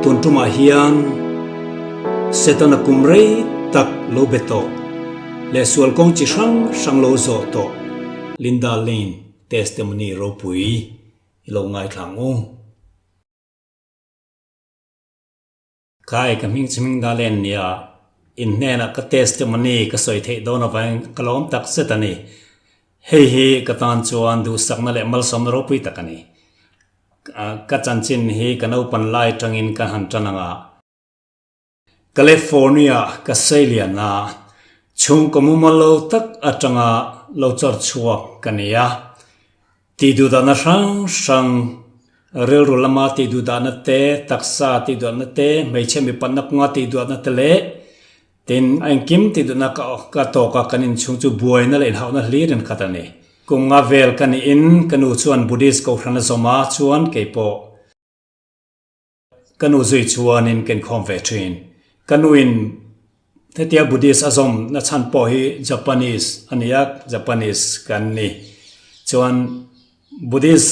Tun tumah hian Setana kum rei tak lo be tawh leh sual kawng chi hrang hrang lo zawh tawh Linda Lane testimony ropui i lo ngaithla ang u. Kai, ka hming chu hming da len nia, in hnenah ka testimony ka sawi theih dawn avangin ka lawm tak zet a ni. Hei hi ka tan chuan duhsakna leh malsawmna ropui tak a ni. Ka chanchin hi ka naupan lai tangin ka han tan ang a. California ka seilian a, chhungkaw mumal lo tak atanga lo chawr chhuak ka ni a. Tihduhdahna hrang hrang, rilru lama tihduhdahna te, taksa tihduhdahna te, hmeichhe mipatna kawnga tihduhdahna te leh tin a engkim tihduhna ka tawk a, kan inchhung chu buaina leh inhauhna hlir in khat a ni. Kum nga vel ka niin ka nu chuan Buddhist kohhran a zawm a, chuan keipawh ka nu zui chuanin ka inkhawm ve thin. Ka nuin hetia Buddhist a zawm na chhan pawh hi Japanese a ni a, Japanese kan ni. Chuan Buddhist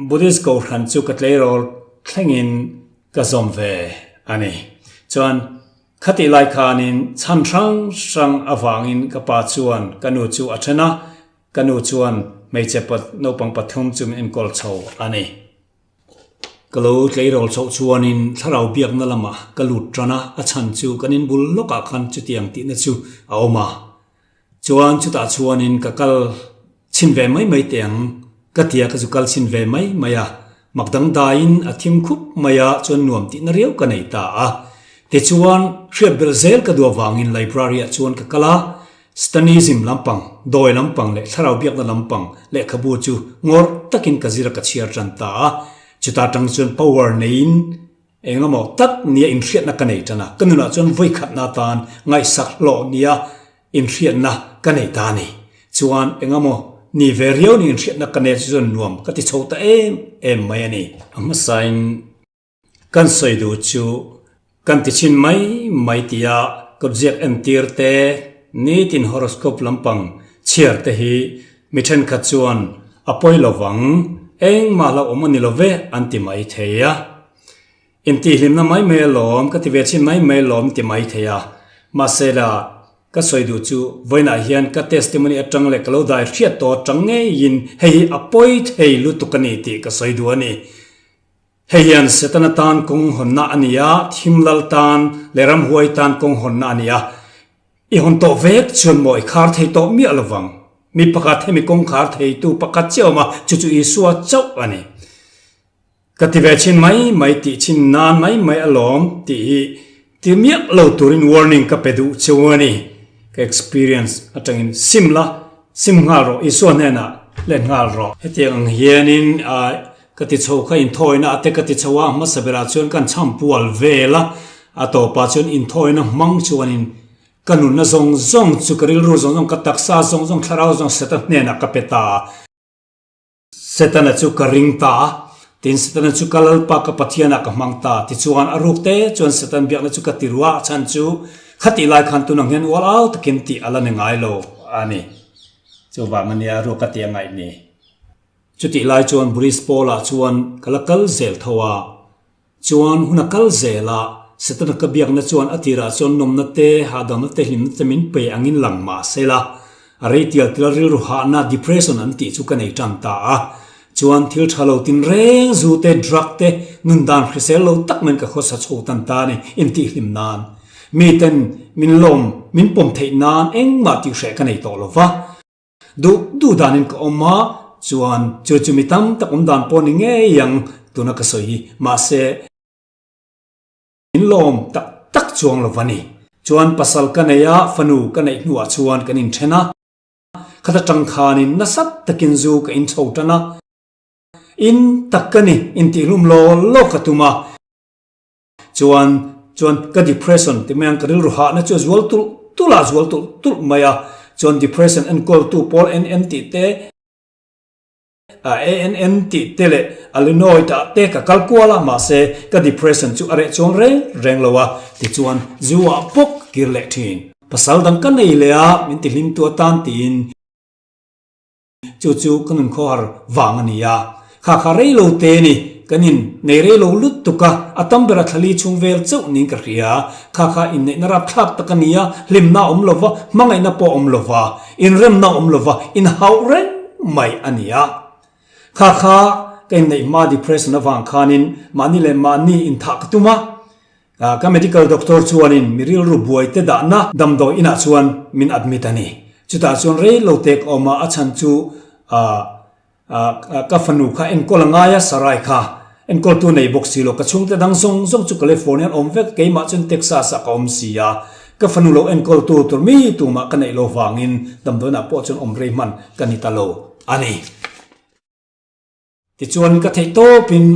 Buddhist kohhran chu ka tleirawl thlengin ka zawm ve a ni. Chuan khatih lai khanin chhan hrang hrang avangin ka pa chuan ka nu chu a then a, ka nu chuan hmeichhe naupang pathum chu min enkawl chho a ni. Ka lo tleirawl chhoh chuanin thlarau biakna lamah ka lut tan a, a chhan chu kan inbul lawkah khan chutiang tihna chu a awm a. Chuan chutah chuanin ka kal chhin ve mai mai teh ang ka ti a, ka zu kal chhin ve mai mai a. Mak dangdaiin a thim khup mai a, chuan nuam tihna riau ka nei ta a. Tichuan hriat belh zel ka duh avangin library-ah chuan ka kal a, Satanism lampang, dawi lampang leh thlarau biakna lampang lehkhabu chu ngawr takin ka zir a ka chhiar tan ta a. Chuta tang chuan power neiin eng emaw tak nia inhriatna ka nei tan a, ka nunah chuan vawikhatna atan ngaihsak hlawh nia inhriatna ka nei ta a ni. Chuan eng emaw ni ve riau ni inhriatna ka nei chu chuan nuam ka ti chho ta em em mai a ni. A hmasain Kan sawi duh chu kan ti chhin mai mai tia kawtziak entir te, nitin horoscope lampang chhiar te hi mi thenkhat chuan a pawi lo vang, engmah hlauhawm a ni lo ve an ti mai thei a. Intihhlimna mai mai alawm ka ti ve chhin mai mai alawm ti mai thei a, mahse la ka sawi duh chu vawiinah hian ka testimony atang leh ka lo dai hriat tawh atang ngeiin hei hi a pawi thei lutuk a ni tih ka sawi duh a ni. Hei hian Setana tan kawng hawnna a ni a, thim lal tan leh ramhuai tan kawng hawnna a ni a. I hawn tawh vek chuan maw i khar thei tawh miah lo vang. Mi pakhat hemi kawng khar theitu pakhat chiah awm a, chu chu Isua chauh a ni. Ka ti ve chhin mai mai tih chhin nan mai mai alawm tih hi ti miah lo turin warning ka pe duh cheu a ni. Ka experience atangin sim la, sim nghal rawh, Isua hnenah let nghal rawh. Hetiang ang hianin Ka ti chho kha inthawina a te ka ti chho a, hmasa berah chuan kan chham pual vel a, a tawpah chuan inthawina hmang chuanin ka nunna zawng zawng chu ka rilru zawng zawng, ka taksa zawng zawng, thlarau zawng Satan hnenah ka pe ta a. Setana chu ka ring ta a, tin Setana chu ka Lalpa ka Pathianah ka hmang ta, tichuan a ruk te chuan Satan biakna chu ka ti ruah a chhan chu khatih lai khan tunang hian ual au takin tih a la ni ngai lo a ni. Chuvang a nia ruak ka tih a ngaih ni. Chutih lai chuan Buddhist pawlah chuan ka la kal zel tho a, chuan hun a kal zel a, Setana ka biakna chuan a tirah chuan nawmna te, hahdamna te, hlimna te min pe angin lang mah se la, a rei tial tial rilru hahna, depression an tih chu ka nei tan ta a. Chuan thil tha lo tinreng zu te, drug te, nun dan hrisel lo tak men ka khawsa chho tan ta a ni, intihhlim nan. Miten min lawm, min pawm theih nan engmah tihhreh ka nei tawh lo va. Duh duh danin ka awm a, chuan chu chu mi tam tak awm dan pawh ni ngei ang tuna ka sawi hi, mahse min lawm tak tak chuang lo va ni. Chuan pasal ka nei a, fanu ka neih hnuah chuan kan inthen a, khata tang khanin nasa takin zu ka inchho tan a, in tak ka ni intihlum law law ka tum a, Chuan chuan ka depression ti mai ang ka rilru hahna chu a zual tulh tulh a, a zual tulh tulh mai a. Chuan depression enkawltu pawl NN tih te, ANN tih te leh Alinoid ah te ka kal kual a, mahse ka depression chu a reh chuang reng reng lo a. Tichuan zu ah bawk kir leh thin. Pasal dang ka nei leh a, min ti hlimtu atan tiin. Chu chu ka nun khawhar vang a ni a, kha kha rei lo te ni. Kan in nei rei lo lutuk a, a tam ber a thlali chhung vel chauh niin ka hria. Kha kha inneihna rapthlak tak a ni a, hlimna a awm lo va, hmangaihna pawh a awm lo va, inremna a awm lo va, inhauh reng mai a ni a. Kha kha ka inneih hma depression avang khanin mahni leh mahni inthah ka tum a, ka medical doctor chuanin mi rilru buai te dahna damdawi inah chuan min admit a ni. Chutah chuan rei lo te ka awm a, a chhan chu ka fanu kha enkawl a ngai a, Sarai kha enkawltu nei bawk si lo, ka chhungte dang zawng zawng chu California an awm vek, keimah chuan Texas ah ka awm si a, ka fanu lo enkawltu tur mi tumah ka neih lo vangin damdawiinah pawh chuan awm rei hman ka ni ta lo a ni. Tichuan ka theih tawpin.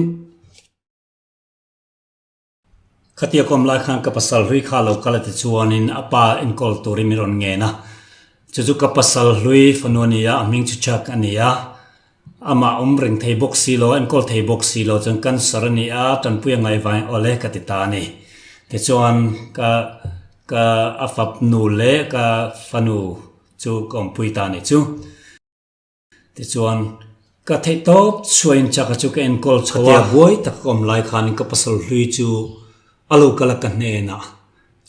Khatia kawm lai khan ka pasal hlui kha lo kal a ti chuanin a pa enkawl turin min rawn ngen a. Chu chu ka pasal hlui fanu a ni a, a hming chu Chuck a ni a. Amah awm reng thei bawk si lo, enkawl thei bawk si lo chuan cancer a ni a, tanpui a ngaih vangin awle ka ti ta a ni. Tichuan ka ka a fapnu leh ka fanu chu ka awmpui ta a ni chu. Tichuan, ka theih tawp chhuain chaka chu ka enkawl chho a. Khatia buai tak ka awm lai khanin ka pasal hlui chu a lo kal a ka hnenah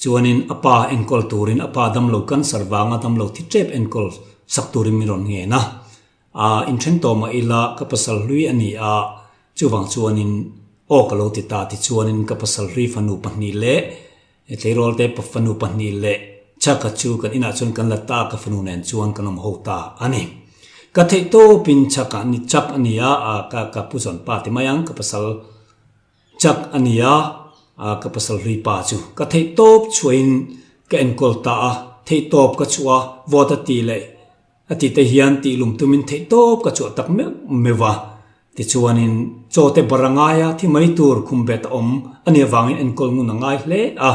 chuanin a pa enkawl turin a pa damlo cancer vanga damlo thi tep enkawl sak turin min rawn ngen a. A inthen tawh mah ila ka pasal hlui a ni a, chuvang chuanin aw ka lo ti ta tichuanin ka pasal hlui fanu pahnih leh He tleirawl te fanu pahnih leh Chaka chu kan inah chuan kan la ta a, ka fanu nen chuan kan awm ho ta a ni. Ka theih tawpin Chaka ni Chak a ni a, ka ka pu zawn pa ti mai ang, ka pasal Chak a ni a, ka pasal hlui pa chu ka theih tawp chhuahin ka enkawl ta a, theih tawp ka chhuah a, vawt a ti leh A ti te hian tih lum tumin theih tawp ka chhuah tak meuh meuh a. Tichuanin chaw te bar a ngai a, thi mai tur khum bet a awm a nih avangin enkawl ngun a ngai hle a.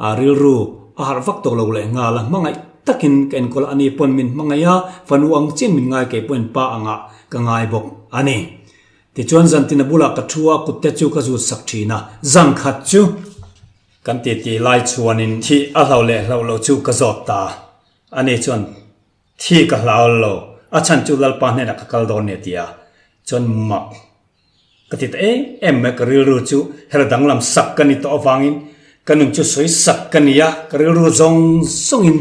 A rilru a harh vak tawh lo leh nghal a, hmangaih takin ka enkawl a, ani pawn min hmangaih a, fanu ang chian min ngai kei pawhin pa angah ka ngai bawk a ni. Tichuan zantin a bulah ka thu a, kut te chu ka zut sak thin a, zan khat chu kan titi lai chuanin thih a hlau leh hlauh loh chu ka zawt ta a, ani chuan Thi ka hlau lo, a chhan chu Lalpa hnenah ka kal dawn nia tia chuan mak ka ti ta em em mai, ka rilru chu her danglam sak ka ni tawh avangin ka nun chu sawi sak ka ni a, ka rilru zawng zawngin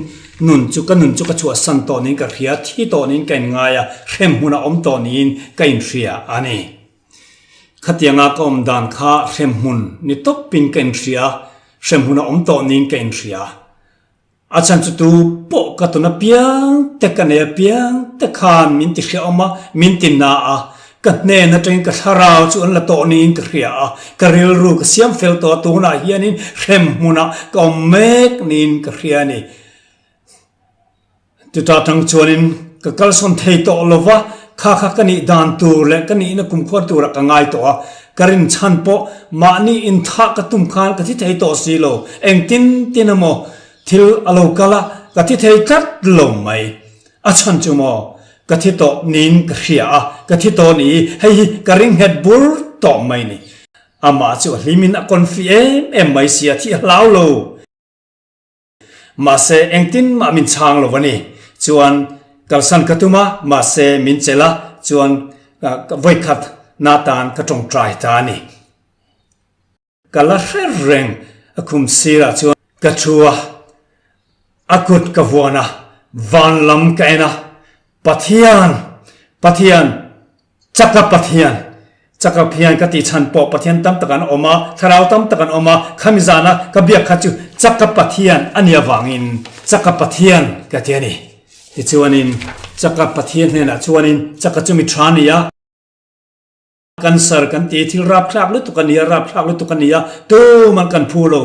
nun chu ka nun chu ka chhuahsan tawh niin ka hria, thi tawh niin ka inngai a, hrem hmunah awm tawh niin ka inhria a ni. Khatianga ka awm dan kha hrem hmun ni tawpin ka inhria, hrem hmunah awm tawh niin ka inhria. A chhan chu tu pawh ka tawn apiang te ka nei apiang te khan min ti hriaawm a, min ti na a, ka hnen atangin ka thlarau chu an la tawh niin ka hria a, ka rilru ka siam fel tawh a, tunah hianin hrem hmunah ka awm mek niin ka hria a ni. Chuta tang chuanin ka kalsawn thei tawh lo va, kha kha ka nih dan tur leh ka nihna kumkhuar turah ka ngai tawh a, ka rinchhan pawh mahni inthah ka tum khan ka thi thei tawh si lo, engtin tin emaw thil a lo kal a, ka thi thei tlat lo mai. A chhan chu maw ka thi tawh niin ka hria a, ka thi tawh ni i hei hi ka ring nghet bur tawh mai ni. Amah chu a hlimin a confi em em mai si a, thi a hlau lo. Mahse, engtin mah min chhang lo a ni. Chuan, kalsan ka tum a, mahse min chelh a, chuan vawikhat na tan ka tawngtai ta a ni. Ka la hre reng a khum sirah chuan ka thu a, a kut ka vuan a, van lam ka en a, Pathian! Pathian! Chaka Pathian, Chaka Phian ka tih chhan pawh Pathian tam tak an awm a, thlarau tam tak an awm a, khami zana ka biak kha chu Chaka Pathian a nih avangin Chaka Pathian ka ti a ni. Tichuanin Chaka Pathian hnenah chuanin Chaka chu mi tha a ni a, cancer kan ti, thil rapthlak lutuk a ni a, rapthlak lutuk a ni a, tuman kan phu lo.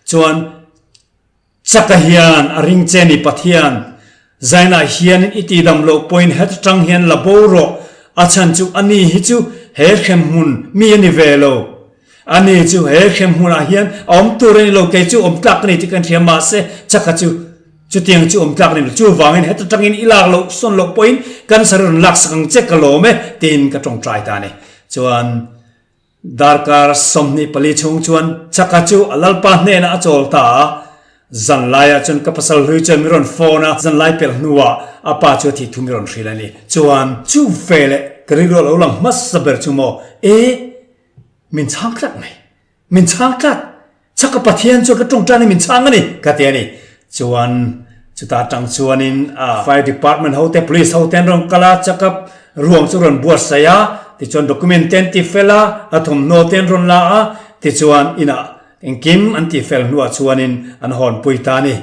Chuan chaka hian a ring che ni Pathian, zainah hianin i tihdam loh pawhin heta tang hian la bo rawh, a chhan chu ani hi chu he hremhmun mi a ni ve lo. Ani chu he hremhmunah hian a awm tur a ni lo, kei chu awm tlak ka ni tih kan hria, mahse chaka chu chutiang chu awm tlak a ni lo. Chuvangin heta tangin i lak loh sawn loh pawhin cancer i rawn laksak ang che ka lawm e tiin ka tawngtai ta a ni. Chuan. Darkar 24 chhung chuan Chaka chu a lalpa hnenah a chawl ta a, zan laiah chuan ka pasal hlui chuan mi rawn phone a, zan lai pelh hnuah a pa chu a thih thu mi rawn hrilh a ni. Chuan chu veleh ka rilru a lo lang hmasa ber chu maw? E! Min chhang tlat mai. Min chhang tlat. Chaka Pathian chuan ka tawngtai in min chhang a ni ka ti a ni. Chuan chuta tang chuanin Fire Department ho te Police ho te an rawn kal a, chaka ruang chu rawn buatsaih a, tichuan document te an ti fel a, a thawmhnaw te an rawn la a, tichuan inah engkim an ti fel hnuah chuanin an hawnpui ta a ni.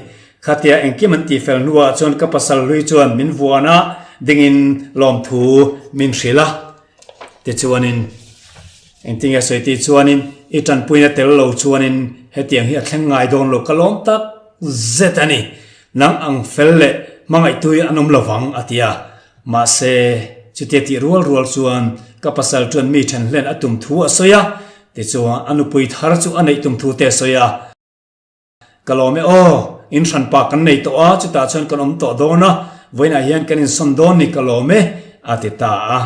Khatia engkim an ti fel hnuah chuan ka pasal hlui chuan min vuan a, dingin lawmthu min hrilh a. Tichuanin, engtin nge sawi tih chuanin i tanpuina tel lo chuanin hetiang hi a thleng ngai dawn lo ka lawm tak zet a ni. Nang ang fel leh hmangaihtu hi an awm lo vang, a ti a. Mahse, chutia tih rual rual chuan ka pasal chuan mi then hlen a tum thu a sawi a, tichuan a nupui thar chu a neih tum thu te a sawi a. Ka lawm e aw, in hranpa kan nei tawh a, chutah chuan kan awm tawh dawn a, vawiinah hian kan insawn dawn ni ka lawm e, a ti ta a.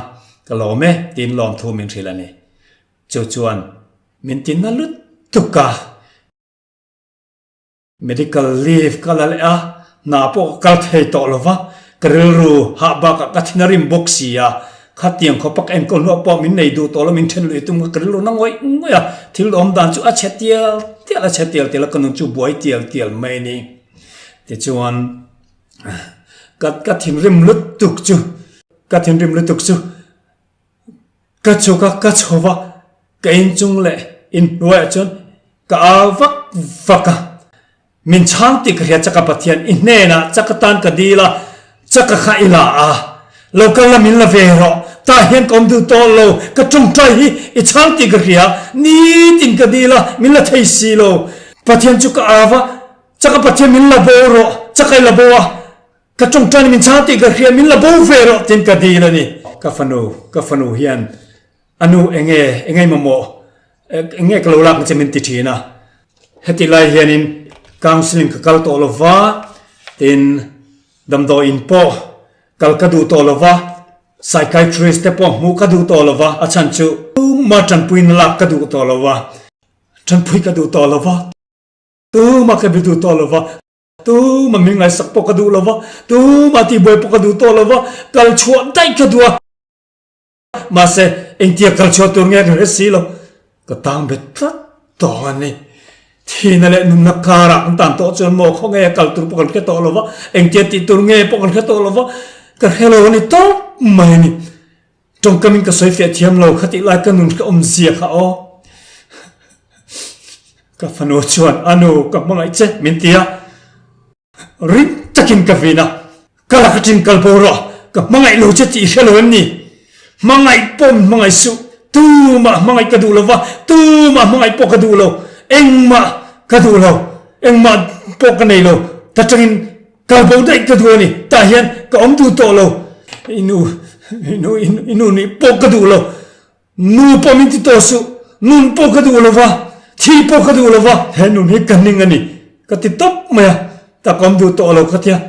Ka lawm e, tiin lawmthu min hrilh a ni. Chu chuan min ti na lutuk a. Medical leave ka la leh a, hna pawh ka kal thei tawh lo va, ka rilru hah bakah ka thin a rim bawk si a, Khatiang khawpa ka enkawl hnuah pawh min nei duh tawh lo, min then luih tum kha ka rilru na ngawih ngawih a, thil awm dan chu a chhe tial tial a chhe tial tial a, ka nun chu buai tial tial mai a ni. Tichuan ka ka thinrim lutuk chu ka thinrim lutuk chu ka chhuk a, ka chho va, ka inchung leh inhnuaiah chuan ka au vak vak a. Min chhang tih ka hria chaka Pathian i hnenah chaka tan ka dil a, chaka kha i la a, lo kal la min la ve rawh, tah hian ka awm duh tawh lo, ka tawngtai hi i chhang tih ka hria, nitin ka dil a, min la thei si lo, Pathian chu ka au a, chaka Pathian min la bo rawh, chaka i la bo a, ka tawngtai ni min chhang tih ka hria, min la bo ve rawh tiin ka dil a ni. Ka fanu, ka fanu hian A nu enge enge i mamawh enge ka lo lak ang che min ti thin a, heti lai hianin counselling ka kal tawh lo va, tin damdawiin pawh kal ka duh tawh lo va, psychiatrist te pawh hmuh ka duh tawh lo va, a chhan chu tumah tanpuina lak ka duh tawh lo va, tanpui ka duh tawh lo va, tumah ka be duh tawh lo va. Tuma min ngaihsak pawh ka duh lo va, tuma tihbuai pawh ka duh tawh lo va, kal chhuah daih ka duh a. Mahse, engtia kal chhuah tur nge ka hre si lo. Ka tang bet tlat tawh a ni. Thihna leh nunna karah kan tan tawh chuan maw khaw nge kal tur pawh kan hre tawh lo va, engtia tih tur nge pawh kan hre tawh lo va, ka hre lo a ni tawp mai a ni. Tawngkamin ka sawi fiah thiam lo kha tih lai ka nun ka awmzia kha aw. Ka fanu chuan a nu ka hmangaih che min ti a. Ring takin ka vin a, ka lak aṭin kal bo rawh, ka hmangaih lo che tih i hre lo em ni? Hmangaih pawh min hmangaih suh, tumah hmangaih ka duh lo va, tumah hmangaih pawh ka duh lo, engmah ka duh lo, engmah pawh ka nei lo, ta ṭangin kal bo daih ka duh a ni, tah hian ka awm duh tawh lo, i nu, i nu, i nu nih pawh ka duh lo. Nu pawh min ti tawh suh, nun pawh ka duh lo va, thi pawh ka duh lo va, he nun hi ka ning a ni, ka ti tawp mai a, tak awm duh tawh lo ka tia.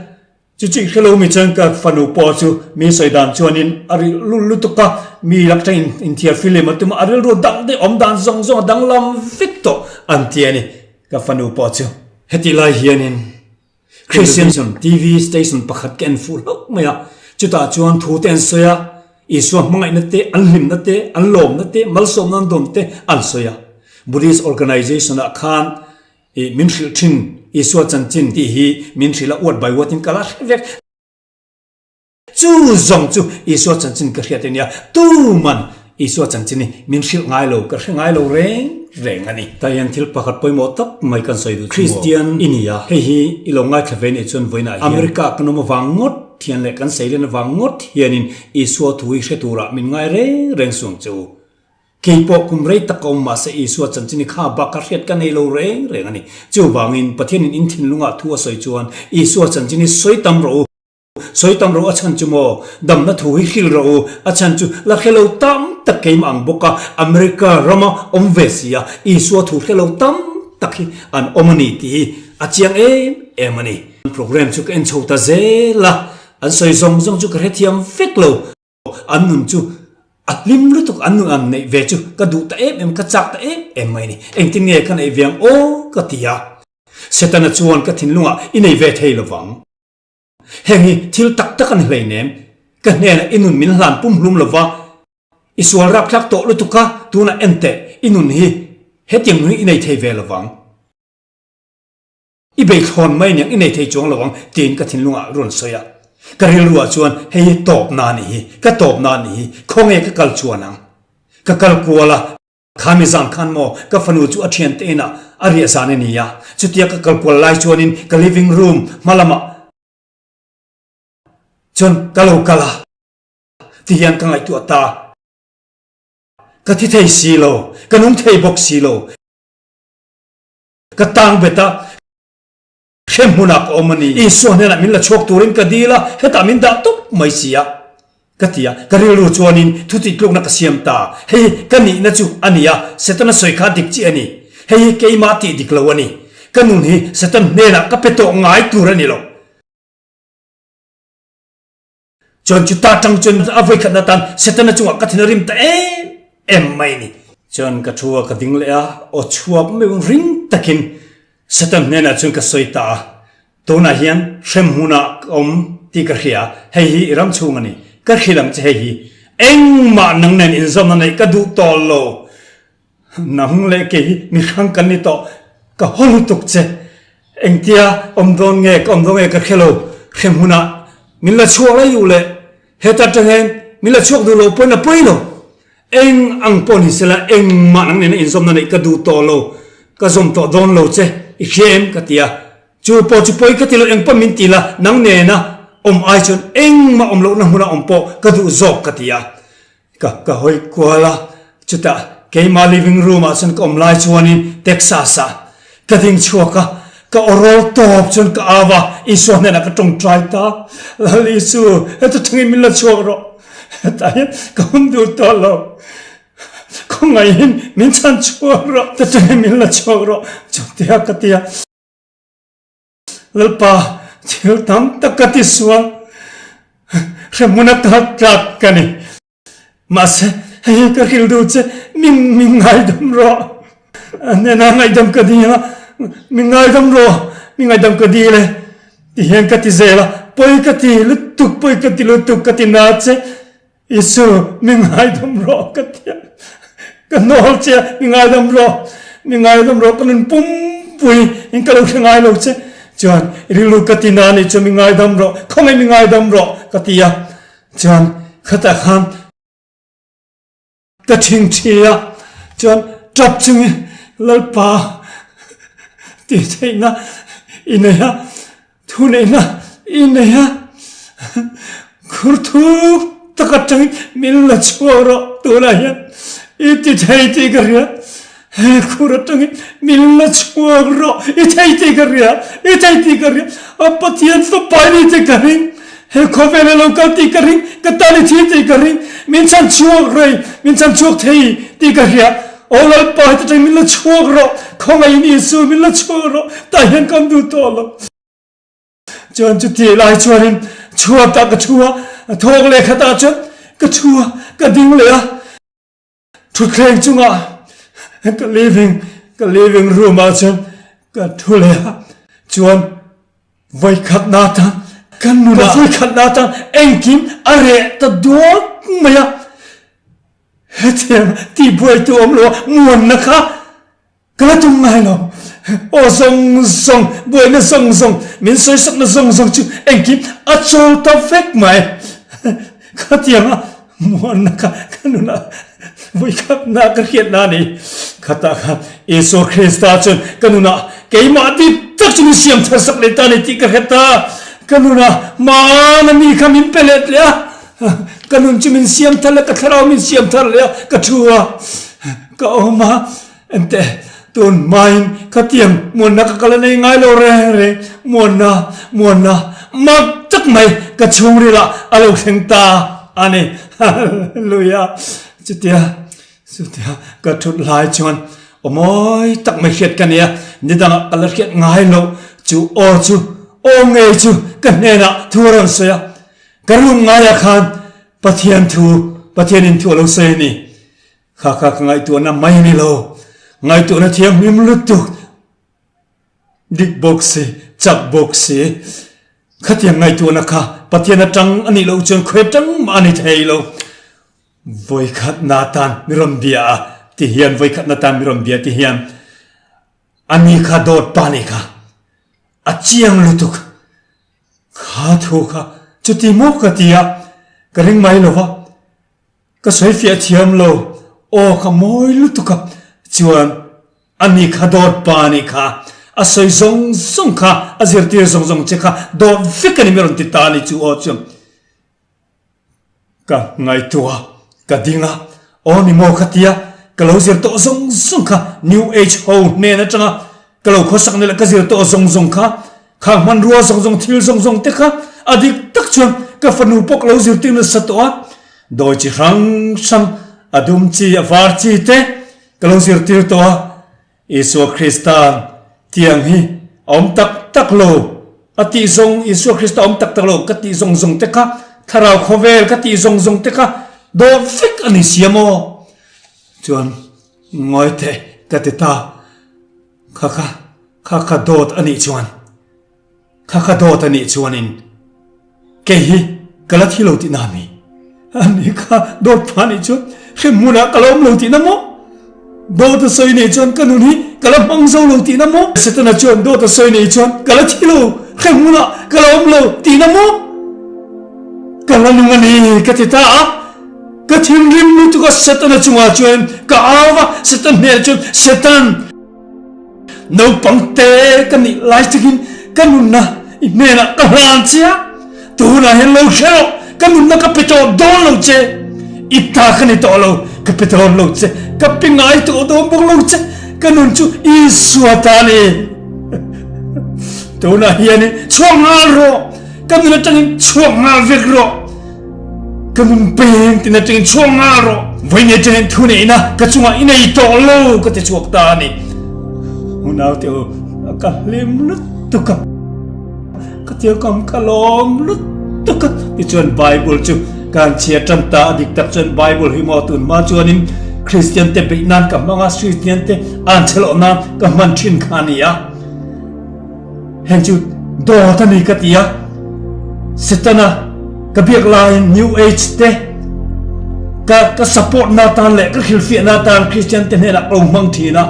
Chu chu i hre lo mi chuan ka fanu pawh chu mi sawi dan chuanin a rilh lul lutuk a, mi lak tangin inthiar film a tum a, a rilru dang daih awm dan zawng zawng a danglam vek tawh an ti a ni, ka fanu pawh chu. Hetih lai hianin Christian TV station pakhat ka en fuh hlauh mai a, chutah chuan thu te an sawi a, Isua hmangaihna te, an hlimna te, an lawmna te, malsawmna an dawn te an sawi a. Buddhist organization ah khan ih min hrilh thin Isua chanchin tih hi min hrilh a, word by word in ka la hre vek. Chu zawng chu Isua chanchin ka hriat a nia, tuman Isua chanchin hi min hrilh ngai lo, ka hre ngai lo reng reng a ni. Tah hian thil pakhat pawimawh tak mai kan sawi duh chu maw? Kristian i ni a, hei hi i lo ngaithla ve nih chuan vawiinah hian America kan awm avang ngawt hian leh kan seilen avang ngawt hianin Isua thu hi hre turah min ngai reng reng suang che u. Kei pawh kum rei tak ka awm mahse Isua chanchin hi kha bak ka hriat ka nei lo reng reng a ni. Chuvangin Pathianin in thinlungah thu a sawi chuan Isua chanchin hi sawi tam rawh u. Sawi tam rawh a chhan chu maw? Damna thu hi hril rawh u, a chhan chu la hre lo tam tak keimah ang bawk a, America rama awm ve si a, Isua thu hre lo tam tak hi an awm a ni tih hi a chiang em em a ni. Program chu ka en chho ta zel a, an sawi zawng zawng chu ka hrethiam vek lo. An nun chu a hlim lutuk, an nun an neih ve chu ka duh ta em em, ka chak ta em em mai a ni. Engtin nge ka neih ve ang aw ka ti a. Setana chuan ka thinlungah i nei ve thei lovang. Heng hi thil tak tak a ni hleinem. Ka hnenah i nun min hlan pumhlum lo va, i sual rapthlak tawh lutuk a, tunah en teh. i nun hi hetiang nun hi i nei thei ve lovang. I beithlawn mai aniang i nei thei chuang lo ang tiin ka thinlungah rawn sawi a. Ka rilruah chuan hei hi tawpna a nih hi, ka tawpna a nih hi, khawnge ka kal chuan ang? Ka kal kual a, khami zan khan maw ka fanu chu a thiante inah a riah zan a ni a, chutia ka kal kual lai chuanin ka living room hma lamah chuan ka lo kal a ti hian ka ngaihtuah ta. Ka thi thei si lo, ka nung thei bawk si lo. Ka tang bet a, hrem hmunah ka awm a ni. Isua hnenah min la chhuak turin ka dil a, hetah min dah tawp mai si a, ka ti a. Ka rilru chuanin thu tihtlukna ka siam ta. Hei hi ka nihna chu a ni a, Setana sawi kha dik chiah a ni. Hei hi keimah tih dik lo a ni. Ka nun hi Satan hnenah ka pe tawh ngai tur a ni lo. Chuan chu ta tang chuan a vawikhatna tan Setana chungah ka thin a rim ta em em mai a ni. Chuan ka thu a ka ding leh a, aw chhuak meuh ring takin Satan hnenah chuan ka sawi ta a, tunah hian hrem hmunah ka awm tih ka hria, hei hi i ram chhung a ni, ka hrilh ang che hei hi engmah nang nen inzawmna neih ka duh tawh lo. Nang leh kei hi mi hrang kan ni tawh, ka haw lutuk che. Engtia awm dawn nge ka awm dawn nge ka hre lo, hre hmunah min la chhuak lai duh leh heta atang hian min la chhuak duh lo pawhin a pawi lo. Eng ang pawh ni sela engmah nang nena inzawmna neih ka duh tawh lo, ka zawm tawh dawn lo che, i hria em? ka ti a. Chu pawh chu pawi ka ti lo, eng pawh min ti la, nang nena awm ai chuan engmah awm lohna hmuna awm pawh ka duh zawk ka ti a. Ka ka hawi kual a, chutah keimah living room ah chuan ka awm lai chuanin Texas ah ka ding chhuak a, ka aw rawl tawp chuan ka au a, Isua hnenah ka tawngtai ta, Lal Isu, heta tangin min la chhuak rawh, hetah hian ka awm duh tawh lo, khawngaihin min chhan chhuak rawh, heta tangin min la chhuak rawh, chutia ka ti a. Lalpa, thil tam tak ka ti sual, hremhmun a kal tlak ka ni. Mahse, hei hi ka hrilh duh che, min min ngaidam rawh. A hnenah ngaihdam ka dil a, min ngaidam rawh, min ngaihdam ka dil e, ti hian ka ti zel a, pawi ka ti lutuk, pawi ka ti lutuk, ka ti na che. Isu, mi ngaidam rawh ka ti a, ka hnawl che a, mi ngaidam rawh, mi ngaidam rawh ka nun pumpui in ka lo hre ngai lo che, chuan rilru ka ti na nih chuan mi ngaidam rawh, khawngaih mi ngaidam rawh ka ti a, chuan khatah khan ka thingthi a, chuan tap chungin Lalpa tih theihna i nei a, Thuneihna i nei a, khur thuk tak atangin min la chhuak rawh tunah hian i ti thei tih ka hria, he khur atangin min la chhuak rawh i thei tih ka hria, i thei tih ka hria, a Pathian fapa i ni tih ka ring, he khawvel a lo kal tih ka ring, ka tan i thi tih ka ring, min chhan chhuak rei, min chhan chhuak thei tih ka hria, aw Lalpa heti atangin min la chhuak rawh, khawngaihin Isu min la chhuak rawh, tah hian ka awm duh tawh lo. Chuan chutih lai chuanin chhuatah ka thu a, thawk leh khatah chuan ka thu a, ka ding leh a, thutthleng chungah ka living ka living room ah chuan ka thu leh a, chuan vawikhatna atan ka nunah vawikhatna atan engkim a reh ta duak mai a, hetiang tihbuaitu awm lo a muanna kha Ka la tum ngai lo. Aw zawng zawng, buaina zawng zawng, min sawisakna zawng zawng chu engkim a chawl ta vek mai. Khatianga muanna kha ka nunah vawikhatna ka hriatna a ni. Khatah khan Isua Krista chuan ka nunah keimah dik tak chu min siam thar sak leh ta a ni tih ka hre ta. Ka nunah hmana mi kha min pe let leh a. Ka nun chu min siam thar leh a, ka thlarau min siam thar leh a, ka thu a, ka awm a. Enteh, tun hmain khatiang muanna ka kal a nei ngai lo reng reng, muanna, muanna mak tak mai ka chhungrilah a lo thleng ta a ni. Hallelujah! Chutia, chutia ka thut lai chuan aw mawi tak mai hriat ka nei a, nidangah ka la hriat ngai loh chu aw chu, aw ngei chu ka hnenah thu a rawn sawi a, ka room ngaiah khan Pathian thu, Pathianin thu a lo sawi a ni. Kha kha ka ngaihtuahna mai a ni lo, ngaihtuahna thianghlim lutuk, dik bawk si, chak bawk si. Khatiang ngaihtuahna kha Pathian atang a nih loh chuan khawi atang mah a ni thei lo. Vawikhatna tan mi rawn bia a. Ti hian vawikhatna tan mi rawn bia ti hian a ni kha dawt pa nih kha a chiang lutuk. Kha thu kha chuti maw ka ti a, ka ring mai lo va, ka sawi fiah thiam lo, aw ka mawi lutuk a, chuan a ni kha dawt pa nih kha a sawi zawng zawng kha a zirtir zawng zawng che kha dawt vek a ni mi rawn ti ta a ni chu aw chuan. Ka ngaihtuah a, ka ding a, aw ni maw ka tia, ka lo zir tawh zawng zawng kha New Age ho hnen atanga ka lo khawsak na leh ka zir tawh zawng zawng kha, khang hmanrua zawng zawng thil zawng zawng te kha a dik tak chuan ka fanu pawh ka lo zirtir nasa tawh a, dawi chi hrang hrang, a dum chi, a var chi te ka lo zirtir tawh a. Isua Krista tiang hi a awm tak tak lo a tih zawng, Isua Krista awm tak tak lo ka tih zawng zawng te kha, thlarau khawvel ka tih zawng zawng te kha dawt vek a ni sia maw? Chuan ngawi teh ka ti ta, kha kha kha kha dawt a nih chuan. Kha ka dawt a nih chuanin kei hi ka la thi lo tihna a ni. Ani kha dawt pha nih chuan hrem hmunah ka la awm lo tihna maw? Dawt a sawi nei chuan ka nun hi ka la hmang zo lo tihna maw? Setana chuan dawt a sawi nei chuan ka la thi lo, hrem hmunah ka la awm lo tihna maw? Ka la nung a ni ka ti ta a. Ka thinrim lutuk a Setana chungah chuan ka au va, Setan hnenah chuan, Setan! Naupang te ka nih lai takin ka nunna i hnenah ka hlan che a, tunah hian lo hre rawh, ka nunna ka pe tawh dawn lo che, i ta ka ni tawh lo, ka pe dawn lo che, ka pe ngai tawh dawn bawk lo che, ka nun chu Isua ta a ni. Tunah hianin chhuak nghal rawh, ka nun atangin chhuak nghal vek rawh. Ka nun peng tina tengin chhuak nghal rawh. Vawiin atangin thu neihna ka chungah i nei tawh lo ka ti chhuak ta a ni. Unau te u, ka hlim lutuk a, ka thilkam ka lawm lutuk a. Tichuan Bible chu ka han chhiar tan ta a, dik tak chuan Bible hi maw tun hma chuanin Kristian te beih nan ka hmang a, Kristian te an chhe loh nan ka hman thin kha a ni a. Heng chu dawt a ni ka ti a, Setana ka biak laiin New Age te ka ka support na tan leh ka hrilhfiahna tan Christian te hnenah ka lo hmang thin a,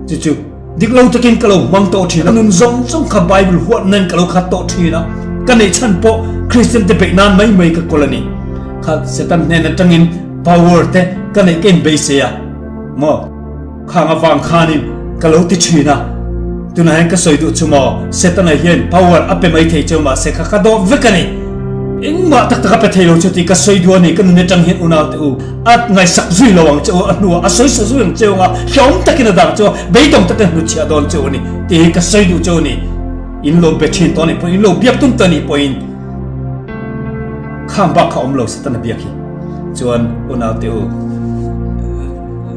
chu chu dik lo takin ka lo hmang tawh thin a, nun zawng zawng kha Bible huat nan ka lo khat tawh thin a, ka neih chhan pawh Christian te beih nan mai mai ka kawl a ni. Kha Setan hnen atangin power te ka neih ka inbeisei a maw? Khang avang khanin ka lo ti thin a, tunah hian ka sawi duh chu maw, Setana hian power a pe mai thei cheu mahse kha ka dawh vek a ni. Engmah tak tak a pe thei lo chu tih ka sawi duh a ni, ka nun atang hian unaute u a ngaihsak zui lo ang che u, a hnuah a sawi sa zui ang cheu anga hlawm takin a dang cheu a, beidawng takin a hnutchhiah dawn cheu a ni tih hi ka sawi duh cheu a ni. In lo be thin tawh a nih pawhin, in lo biak tum tawh a nih pawhin, Khang bak kha awm lo Setana biak hi chuan unaute u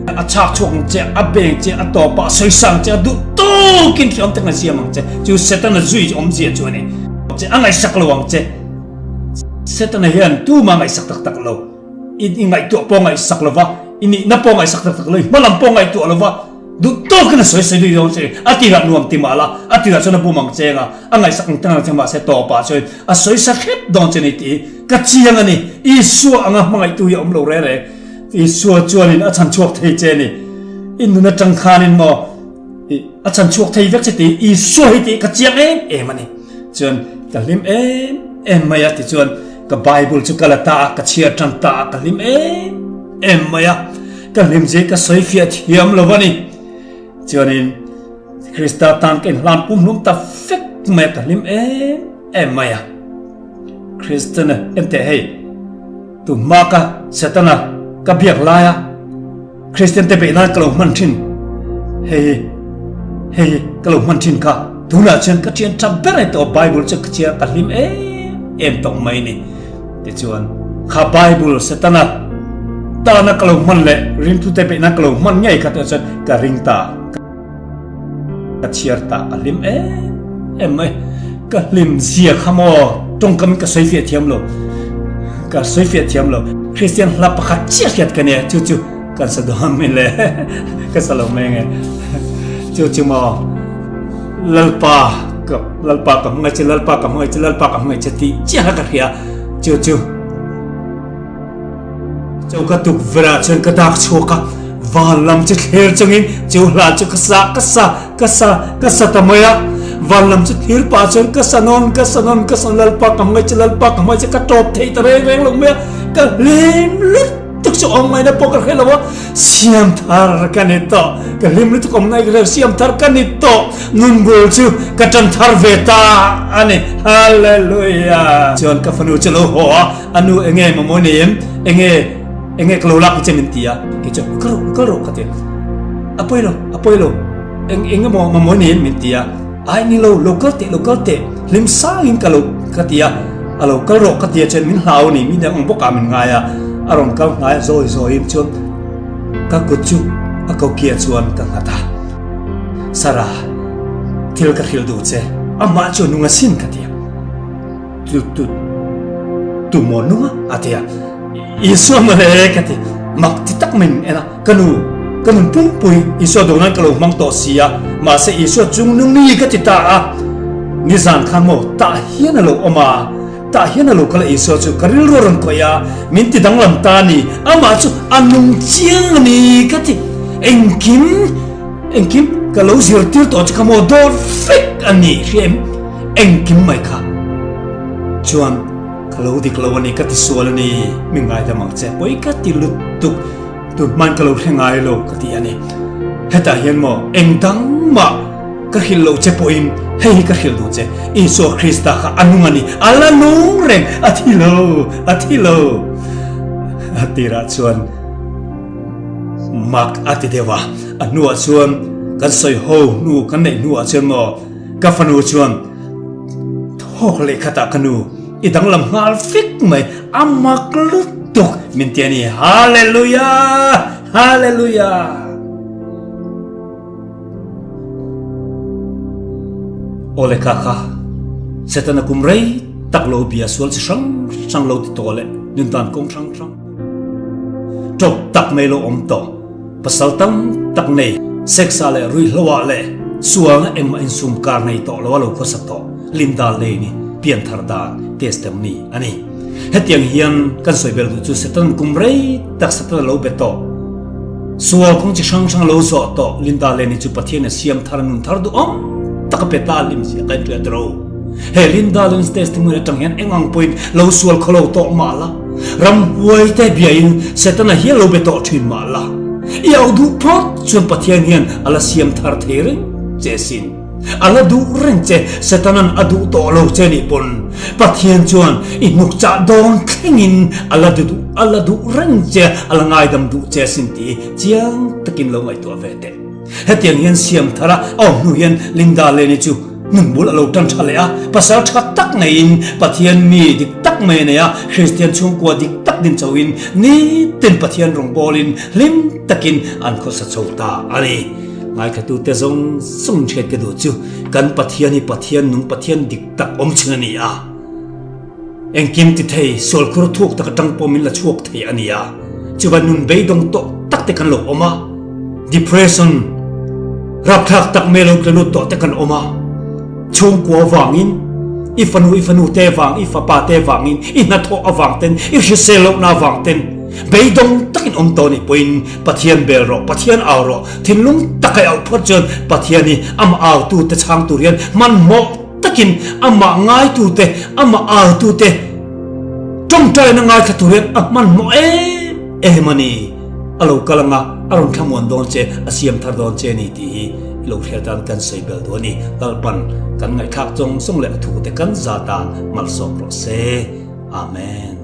a chhak chhuak ang che, a beng che, a tawpah a sawi ang che, a duh tawkin hriam takin a siam ang che. Chu Setana zui awmzia chu a ni. Che a ngaihsak lo ang che. Setana hian tumah ngaihsak tak tak lo. I ngaihtuah pawh ngaihsak lo va, i nihna pawh ngaihsak tak tak lo, i hmalam pawh ngaihtuah lo va. Duh tawkin a sawi sawi lui dawn che, a tirah nuam ti mah la, a tirah chuan a bum ang cheng a, a ngaihsak ang teng ang che mahse tawpah chuan a sawi sa hrep dawn che ni tih ka chiang a ni. Isua anga hmangaihtu hi a awm lo reng reng. Isua chuanin a chhan chhuak thei che ni. I nun atang khanin maw a chhan chhuak thei vek che tih Isua hi tih ka chiang em em a ni. Chuan ka hlim em em mai a tichuan ka Bible chu ka la ta a, ka chhiar tan ta a, ka hlim em em mai a. Ka hlimzia ka sawi fiah thiam lo a ni. Chuanin Krista tan ka inhlan pumhlum ta vek mai a, ka hlim em em mai a. Kristana enteh hei, tunhma ka Setana ka biak laia Kristian te beih nan ka lo hman thin, hei hi, hei hi ka lo hman thin kha, tunah chuan ka thian tha ber a ni tawh, Bible chu ka chhiar ka hlim em em tawh mai a ni. Tichuan, kha Bible Setana tana ka lo hman leh ringtute beihna ka lo hman ngei kha tawh chuan ka ring ta, ka chhiar ta, ka hlim em em mai. Ka hlim zia kha maw tawngkam in ka sawi fiah thiam lo, ka sawi fiah thiam lo. Kristian hla pakhat chiah hriat ka nia, chu chu kan sa dawn mai le, ka sa lo mai nge. Chu chu maw Lalpa ka Lalpa ka hmangaih che, Lalpa ka hmangaih che, Lalpa ka hmangaih che tih chiah kha ka hria. Chu chu choka tukverh ah chuan ka dak chhuak a. Van lam chu thlir chungin chu hla chu ka sa ka sa ka sa ka sa ta mai a. Van lam chu thlir pah chuan ka sa nawn ka sa nawn ka sa nawn Lalpa ka hmangaih che Lalpa ka hmangaih che ka tawp thei ta reng reng lo mai a. Ka hlim lutuk chu awm ngaihna pawh ka hre lo a. Siam thar ka ni tawh ka hlim lutuk awm ngaih ka hre lo siam thar ka ni tawh nun bul chu ka tan thar ve ta a ni. Hallelujah! Chuan ka fanu chu a lo haw a, a nu enge mamawh nei em? Enge? Enge ka lo lak che min ti a, kei chuan kal rawh kal rawh ka ti a, a pawi lo a pawi lo eng eng emaw mamawh niin min ti a, ai ni lo lo kal teh lo kal teh hlim sangin ka lo ka ti a, a lo kal rawh ka ti a chuan min hlau a ni mi dang ang bawkah min ngai a, a rawn kal hnai a zawi zawiin chuan ka kut chu a kokia chuan ka nghat a, Sarah thil ka hrilh duh che amah chu a nung asin ka ti a. Tu tu tu maw nung a? A ti a. Isua mawle ka ti. Mak ti tak min en a. Ka nu, ka nun pumpui Isua duh nan ka lo hmang tawh si a. Mahse Isua chung nung mi ka ti ta a. Nizan khan maw tah hian a lo awm a. Tah hian a lo kal a Isua chu ka rilru a rawn khawih a. Min ti danglam ta a ni. Amah chu a nung chiang a ni ka ti. Engkim, engkim ka lo zirtir tawh chu kha maw dawr vek a ni hria em? Engkim mai kha chuan ka lo dik lo a ni, ka ti sual a ni, mi ngaidam ang che, pawi ka ti lutuk, tun hmain ka lo hre ngai lo ka ti a ni. Hetah hian maw eng dang mah ka hrilh loh che pawhin hei hi ka hrilh duh che, Isua Krista kha a nung a ni, a la nung reng, a thi lo, a thi lo. A tirah chuan mak a ti deuh a, a hnuah chuan kan sawi ho hnu kan neih hnuah chuan maw, Ka fanu chuan thawk leh khatah ka nu i danglam nghal vek mai, a mak lutuk min ti a ni. Hallelujah! Hallelujah! Awle kha kha, Setana kum rei tak lo bia sual chi hrang hrang lo ti tawh leh nundan kawng hrang hrang tawp tak mai lo awm tawh. Pasal tam tak nei, sex ah leh ruihhlo ah leh sualna engmah insum kar nei tawh lo a lo khawsa tawh Linda Lane-i pianthar dan testimony a ni. Hetiang hian kan sawi bel duh chu Satan kum rei tak Satan a lo be tawh. Sual kawng chi hrang hrang a lo zawh tawh Linda Lane-i chu Pathian a siam thar a nun thar duhawm tak a pe ta a hlim zia ka inhria tiro. He Linda Lane's testimony atang hian eng ang pawhin lo sual khaw lo tawh mah la, Ramhuai te biain Setana hial lo be tawh thin mah la, i auh duh phawt chuan Pathian hian a la siam thar thei reng che sin. A la duh reng che, Setanan a duh tawh lo che nih pawn Pathian chuan i hnuk chah dawn thlengin a la duh a la duh reng che, a la ngaidam duh che sin tih chiang takin lo ngaihtuah ve teh. Hetiang hian siam thar a awm hnu hian Linda Lane-i chu nun bul a lo tan tha leh a, pasal tha tak neiin Pathian mi dik tak mai a nei a, Kristian chhungkua dik tak din chauhin nitin Pathian rawngbawlin hlim takin an khawsa chho ta a ni. Ngaithlatute zawng zawng hriat ka duh chu kan Pathian hi Pathian nung Pathian dik tak awm chhun a ni a. Engkim ti thei, sualkhur thuk tak atang pawh min la chhuak thei a ni a, chuva nun beidawng tawh tak te kan lo awm a, depression rapthlak tak mai lo tla lut tawh te kan awm a, chhungkua vangin, i fanu i fanu te vang, i fapa te vangin, i hnathawh avang ten, i hrisel lohna avang ten beidawng takin awm tawh nih pawhin Pathian bel rawh, Pathian au rawh, thinlung taka i auh phawt chuan Pathian hi amah autute chhang tur hian hmanhmawh takin amah ngaitute, amah autute tawngtaina ngaithla tur hian a hmanhmawh em em a ni. A lo kal anga a rawn thlamuan dawn che, a siam thar dawn che a ni tih hi i lo hriat tan kan sawi bel duh a ni. Lalpan kan ngaihthlak zawng zawng leh a thute kan za tan malsawm rawh se. Amen.